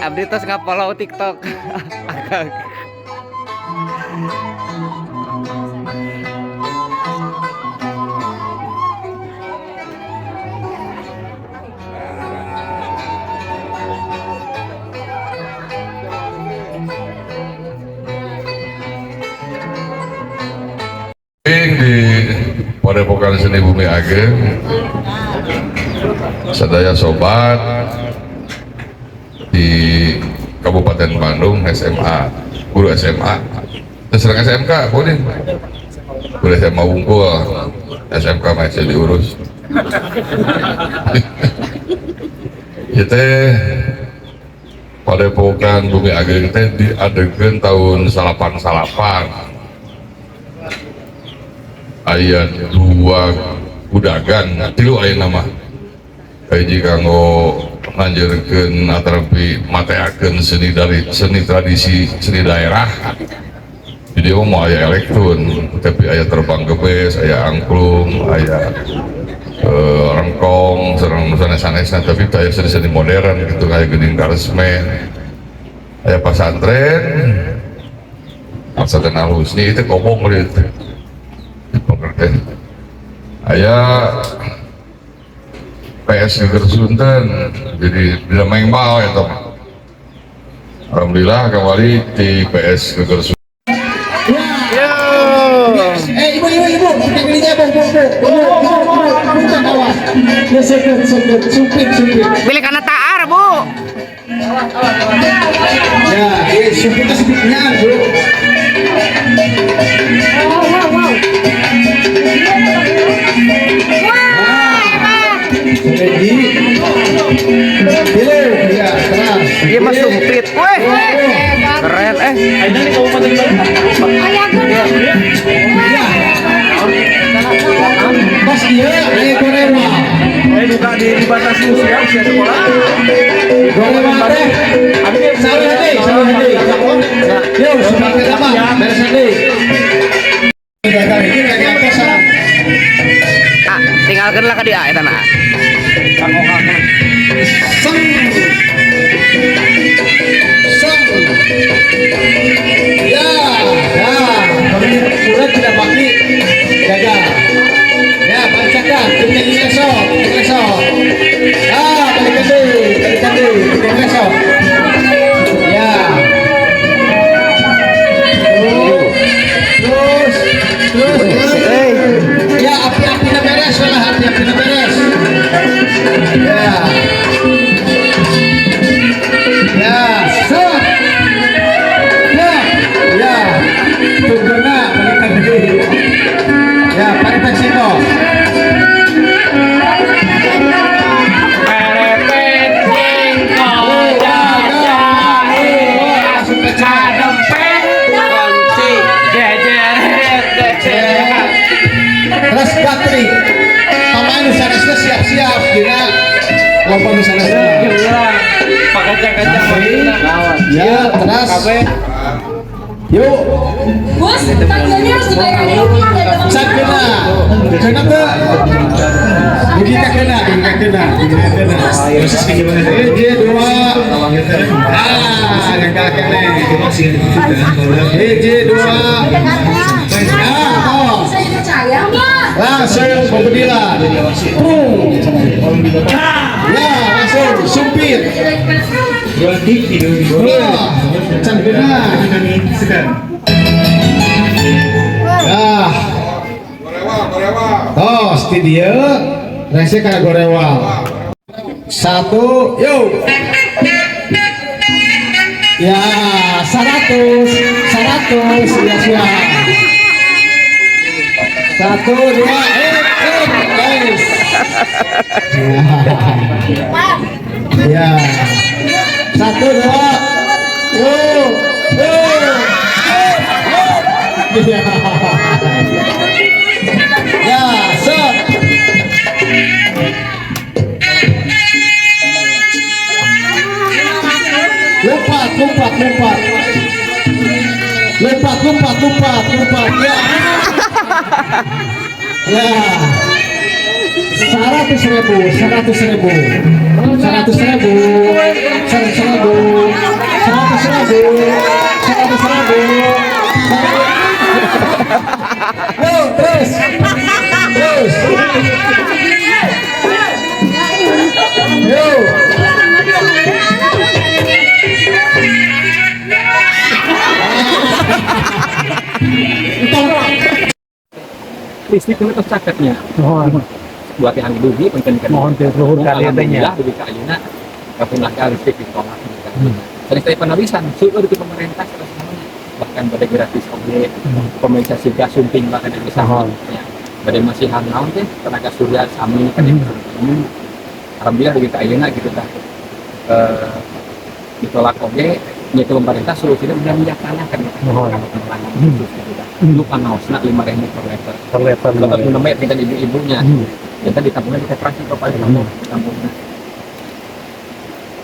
Abdi tos nga-follow TikTok. Akang. Di Padepokan Seni Bumi Ageng, sadaya sobat di Kabupaten Bandung SMA, guru SMA, terserang SMK, boleh, guru SMA wungkul, SMK masih diurus. Itu Padepokan Bumi Ageng teh diadegeun tahun 99. Aya dua kudagan, tilu aya nama. Hiji kanggo nganjeurkeun atanapi mateakeun seni dari seni tradisi seni daerah. Jadi mau aya elektron, tapi aya terbang gebes, aya angklung, aya rengkong, sareng sanes-sanesna, tapi aya seni-seni modern gitu kayak gending karesmen. Aya pasantren, Pesantren Al Husni itu ngomong gitu. Pengertian. Aya PS Geger Sunten, jadi tidak main bal ya teman. Alhamdulillah kembali di PS Geger Sunten. Yo. Eh, ibu, ibu, ibu, kita belinya, bu, bu, bu, bu, bu, bu, bu, awas. Ya, seket, seket, supit, supit. Pilih karena taar, Bu. Ya, supitnya supitnya, bu. Wow. Ready? Tilu, ya, keras. Iya mah sumpit. Weh. Keren eh. Ayah. Ya. Pas iya, ayo gorewa. Buka di dibatasi usia usia sekolah. Gorewa teh. Sawi hati, sawi hati. Yo, semangat apa? Beres hati. Gagal ini lagi apa sah? Ah, tinggalkeun lah ka dia eta na. Sang. Sang. Ya, ya. Kalau tidak pakai gagal. Ya, bacakan. Tinggal lesok, lesok. Ah, balik deui, balik deui, tinggal lesok. Ya. Terus, terus, terus. Ya, api-apinya beres lah, api-apinya beres. Ya. Ya, set. Ya, ya. Tungguna balikan deui. Ya, perfecto. Perepet jengkol jahe kadempet kunci jejeret. Terus bateri. Pamain nu sanesna siap-siap dina lomba nu sanesna. Pakai kaca. Ya, terus. Yuk, Bos, takjilnya harus dibayar dari rupiah, nggak ada uang. Can kena. Kena teu? Dugi ka kena, dugi ka kena, dugi ka kena. Hiji, dua. Ah, gagal kene. Hiji, dua. Ah, oh. Bisa dipercaya nggak? Langsung pembedilan. Prung. Ya, langsung sumpit. Wah, can kena. Ah. Oh, di dieu rese kana gorewal. Satu, yuk. Ya, 100, 100, ya siap. Satu, dua, guys. Ya. Satu, dua, yuk, yuk, yuk, yuk. Ya. Ya, set. Lompat, lompat, lompat. Lompat, lompat, lompat, lompat. Ya. Ya. 100 ribu, 100 ribu, 100 ribu, 100 ribu, 100 ribu, 100 ribu. Yo, terus, terus. Yo. Listrik itu caketnya. Mohon. Buat yang dugi penting kan. Mohon teh luhur kalian teh nya. Alhamdulillah dugi ka ayeuna kapunah ka listrik ditolak. Tadi saya penawisan, seueur di pemerintah terus namanya. Bahkan pada gratis oge, kompensasi gas sumping bahkan yang bisa. Ya. Pada masih naon teh tenaga surya sami kan. Alhamdulillah dugi ka ayeuna gitu tah. Ditolak oge nya pemerintah solusinya udah minyak tanah kan. Khusus gitu tah. Lu pangaosna 5.000 per liter. Per liter. Bapak nu namanya tinggal ibu-ibunya. Ya di kampungnya di koperasi bapak di kampung, di kampungnya.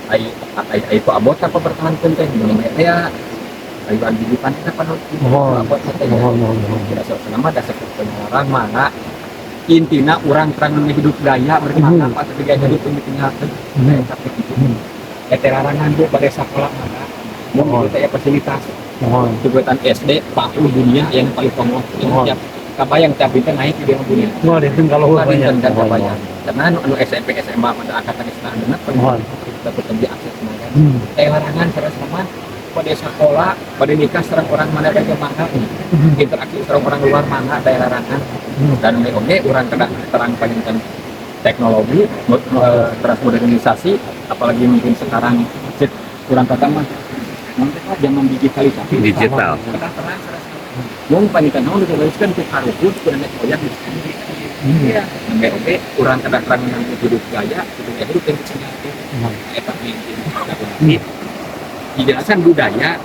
Ai ai ai ku abot apa pertahankeun teh nu ya. Ai bagi di panen apa nu abot teh. Mohon mohon. Tidak nama dasar orang mana intina urang terang hidup gaya bermakna apa tapi gaya hidup ini tinggalkeun. Tapi gitu. Eta larangan bu pada sekolah mana. Mun itu teh fasilitas. Mohon. Kegiatan SD PAUD dunia yang paling tomoh tiap kabayang tiap bintang naik di dunia. Mohon itu kalau banyak kan kabayang. Karena anu SMP SMA pada angkatan istana Mohon. Dapat lebih akses kan. Teh larangan cara sama pada sekolah, pada nikah serang orang mana ke mana, interaksi serang orang luar mana daerah larangan. Dan oke orang kena terang panjang teknologi, transmodernisasi, apalagi mungkin sekarang kurang kata mah nanti lah zaman digitalisasi Digital. Kena terang mun panikan naon dituliskan ke karuhun ku nenek moyang di sini. Iya. Nembe oge urang kedah terang hidup gaya, hidup hidup yang ditinggalkeun. Eta mungkin. Dijelaskan budaya,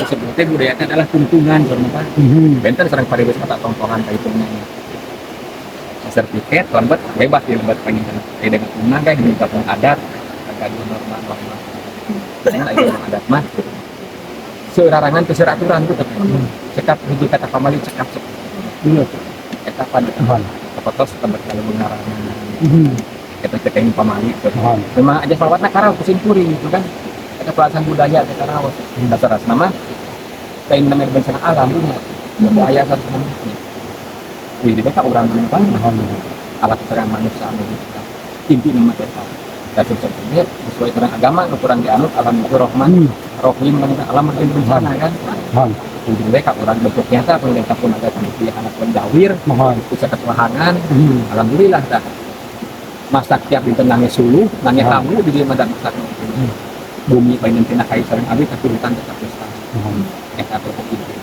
sebetulnya budaya itu adalah tungtungan, saudara. Benten sareng paribasa kata tongtongan kaitungna. Sertifikat lambat bebas di lembat panginten. Aya dengan unang kayak di kampung adat, agak normal-normal. Nah, aya adat mah seurarangan ke aturan tuh tapi cekap hiji kata pamali cekap cekap. Iya. Eta pan kapatos tempat kalau mengarang. Eta cek yang pamali. Memang aja salawatna karaos ku simkuring gitu kan. Eta pelaksanaan budaya teh karaos. Dasar nama lain namanya bencana alam dunya. Bahaya satu namanya. Wih, di mereka orang pan alat serang manusia anu inti nama eta. Dan sebenarnya sesuai dengan agama, kurang dianut alam itu rohman, rohim kan alam itu bencana kan. Inti mereka kurang bentuk nyata, pemerintah pun ada kondisi anak penjawir, pusat ketuhanan, alhamdulillah dah. Masak tiap dinten nangis suluh, nangis tamu di dia madak masak. Bumi paling tina kai sareng abi tapi hutan tetap lestari. Eta pokok inti.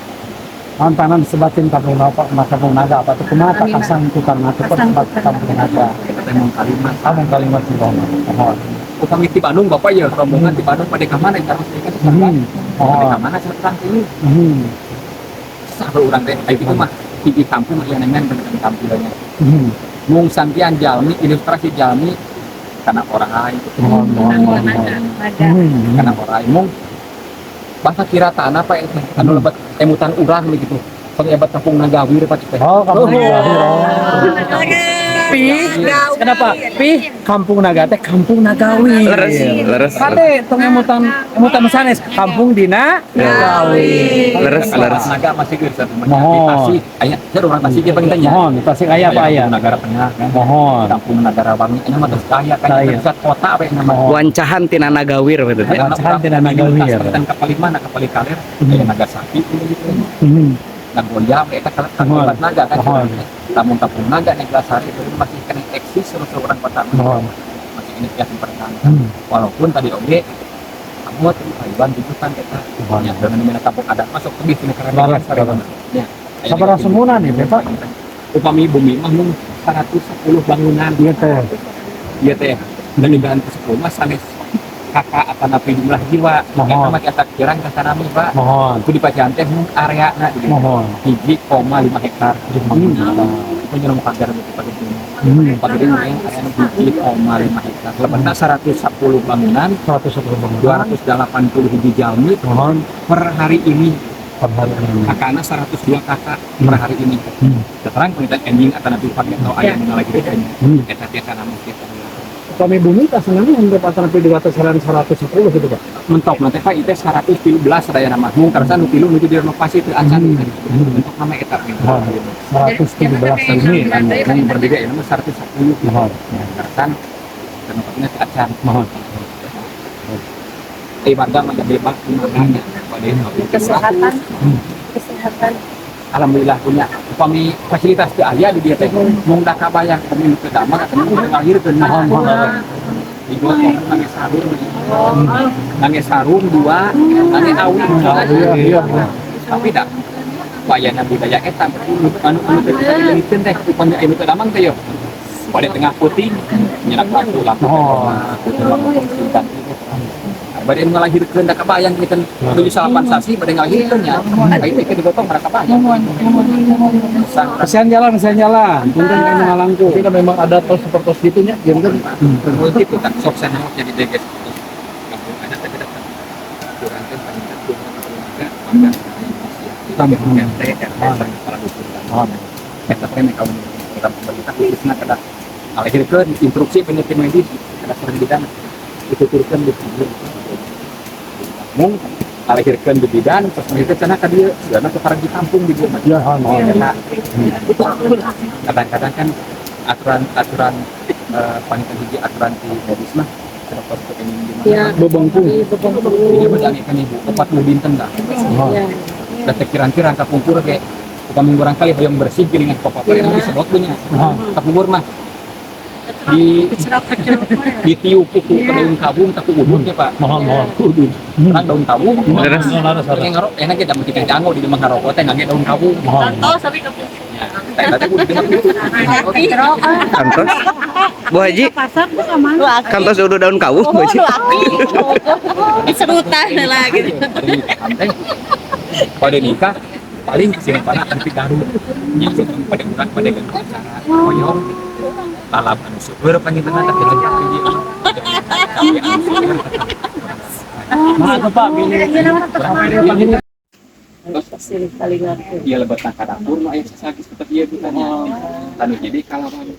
Antanan sebatin kampung naga, kampung naga apa tuh kumaha kasang tukar matu sebat kampung naga. Kita teh mung kalimat. Ah mung kalimat sih mohon. Upami ti Bandung bapak ya rombongan ti Bandung pada ka mana eta mesti kan pada ka mana serang ini. Sah urang teh ai kitu mah di kampung aya nengan bener tampilannya. Mung sampian jalmi ilustrasi jalmi kana orang lain. Mohon. Kana orang lain mung bahasa kira tanah pak itu anu lebat emutan urang begitu. Sok hebat kampung Nagawir pak teh. Oh, kampung Nagawir. Pi, kenapa? Pi kampung Naga teh kampung Nagawi. Leres, leres. Kade tong emutan emutan sanes kampung dina Nagawi. Leres, leres. Naga masih geus Mohon. Tasik aya cer urang Tasik ge panginten nya. Mohon, Tasik aya apa aya? Nagara Tengah kan. Mohon. Kampung Nagara Wangi ini mah geus kaya kan pusat kota apa yang nama. Wancahan tina Nagawir gitu teh. Wancahan tina Nagawir. Kan kapalih mana kapalih kaler aya Nagasaki gitu. Nagoya eta kalah naga kan. Tamun kampung naga Neglasari itu masih kena eksis terus orang kota masih ini pihak mempertahankan. Walaupun tadi oge kamu Taiwan itu kan kita ya dengan namanya kampung adat masuk ke sini karena ya. Sabaraha sumunan nih Pak? Upami bumi mah mung 110 bangunan. Iya teh. Iya teh. Dan dibantu 10 mah sanes kakak atau napi jumlah jiwa. Mohon. Eta mah kiasa kirang kasarami Pak. Mohon. Ku di Pacian teh mung areana di 1,5 hektar. Itu nyerum pagar gitu Pak. Pagar ini areana 1,5 hektar. Lebetna 110 bangunan, 110 bangunan. 280 hiji jalmi. Mohon. Per hari ini. Per hari ini. Kakana 102 KK per hari ini. Terang penelitian enjing atau nabi pakai atau aya nu ngalahirkeun. Eta tiasa nama tiasa. Kami bumi kasenannya untuk atanapi di atas 110 gitu, Pak. Mentok nanti, Pak, itu 113 sadaya nama. Mung karena nu tilu nuju direnovasi teu acan. Mentok nama eta. Oh, 117 ini anu berbeda ya, nama 110 gitu. Mohon. Karena renovasinya teu acan. Mohon. Eh, warga mah jadi bebas makanya pada Kesehatan. Kesehatan. Alhamdulillah punya upami fasilitas teu aya di dieu teh, mung da kabayang upami nu teu damang atau nu ngalahirkeun. Mohon, mohon. Digotong nangis sarung, nangis sarung dua, nangis awi. Iya. Tapi dah wayana budaya eta anu anu anu teu bisa dileungiteun teh. Upami aya nu teu damang teh yo pada tengah puting nyerak laku laku. Oh. Bade ngalahirkeun da kabayang kitu nuju 9 sasi bade ngalahirkeun nya. Aya teh digotong mereka kabayang. Kasihan jalan, kasihan jalan. Punten kami ngalangku. Tapi kan memang ada tos seperti gitunya, jangan. Itu kan sok sana jadi deges kampung ada tapi datang kurang kan paling kurang warga RT RT sareng kepala dusun. Eta teh kaum kita pemerintah khususnya kedah ngalahirkeun instruksi penyakit medis kedah sareng bidan dituturkeun di mung ngalahirkeun di bidan, terus ngalahirkeun cenah ka dieu segala ke di kampung di dieu mah. Ya, mohon. Karena kadang-kadang kan aturan-aturan panitia hiji aturan di medis mah terlepas ke ini di mana. Bebengkung. Jadi berani kan ibu 40 dinten dah. Oh. Da teh kirang-kirang kapungkur ge upami barangkali hoyong bersih piringan papa yang disedot punya. Kapungkur mah di ditiup ku ke daun kawung tapi udut ya, Pak. Mohon, mohon. Udut. Terang daun kawung. Leres. Leres, leres. Yang ngarok enak kita mesti janggo di rumah ngarokok teh ngangge daun kawung. Mohon. Contoh sampai ke Ya, teh tadi udah gitu. Kantos. Bu Haji, pasar tuh kemana? Kantos udah daun kawung, Bu Haji. Serutan lah gitu. Pada nikah paling sing panah tapi Garut. Nya pada urang pada acara hoyong lalap anu seueur pangintenna tapi lengkap hiji. Tapi anu seueur. Mana tuh, Pak? Pilih. Iya, lebet ka dapur nu aya sasagi seperti ieu gitu nya. Anu jadi kalawan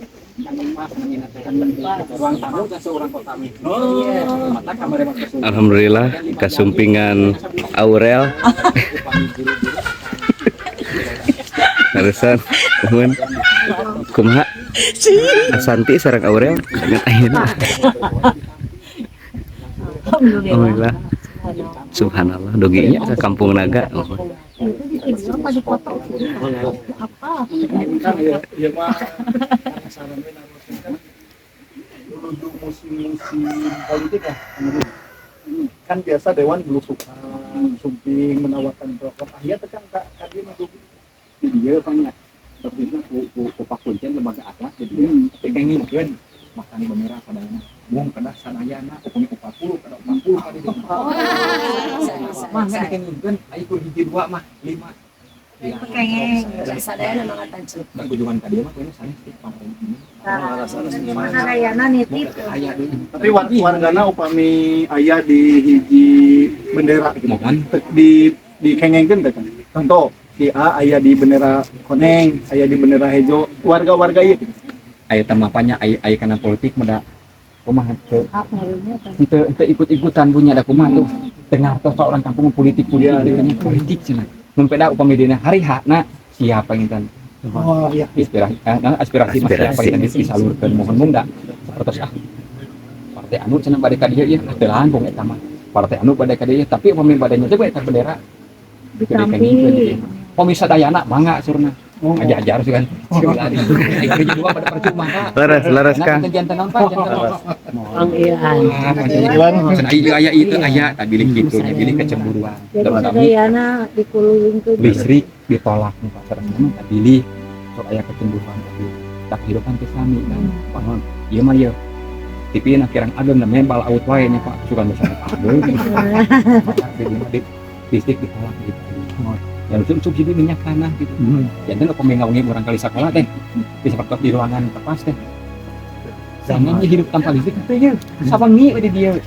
mas ruang tamu teh seorang kota. Oh. Mata kamar emang. Alhamdulillah kasumpingan Aurel. Harusan nuhun. Kumaha? Asanti sareng Aurel dengan ayeuna. Alhamdulillah. Subhanallah doginya ke Kampung Naga. Apa? Iya mah sarannya kan menuju musim-musim politik lah, kan biasa dewan belusukan sumping menawarkan program ah iya tekan kak kak dia menuju Di dieu banyak. Tapi ku ku ku Pak Kuncen lembaga atlas di dieu. Tapi kengingkeun makan bendera sadayana. Mung kedah sadayana upami 40 kedah 40 kali di. Mah nggak dikengingkeun aya kur hiji dua mah lima. Kengeng, sadayana mangatan. Nah, kunjungan ka dieu mah kayaknya sanes di pemerintah. Sadayana nitip. Aya deui. Tapi wargana upami aya di hiji bendera gitu. Mohon. Di kengengkeun teh kan contoh si A aya di bendera koneng, aya di bendera hejo, warga-warga ieu gitu. Aya tamapanya aya aya kana politik mah da kumaha teu teu teu ikut-ikutan punya da kumaha tuh dengar tuh orang kampung politik politik. Iya. Politik cenah mun peda upami dina hari H na siapa intan. Oh iya. Aspirasi nah, aspirasi mah siapa Aspirasi. intan disalurkeun mohon mung da sapertos ah partai anu cenah bade ka dieu ieu teu langkung eta mah partai anu bade ka dieu, tapi upami badenya teh eta bendera. Ditampi. Upami sadayana mangga surna aja-ajar sih kan. Ayo dua pada percuma, Pak. Leres, leres, Nah, Kang. kita jantan naon, Pak, jantan naon. Ang ian. Cenah ieu aya itu aya tak bilih kitu nya bilih kecemburuan. Jadi Terutama sadayana dikululingkeun. Listrik ditolak nih, Pak. Terus mah tak bilih sok aya kecemburuan tapi tak kehidupan teh sami kan. Pak, ieu mah ieu TV na kirang ageng namanya bal out wae nya, Pak. Suka misalnya ageng. Di listrik ditolak gitu. Yang itu subsidi minyak tanah gitu. Jangan upami ngawengi urang kali sekolah teh bisa waktu di ruangan tepas teh. Jangan hidup tanpa listrik teh ya. Sawengi we di dieu.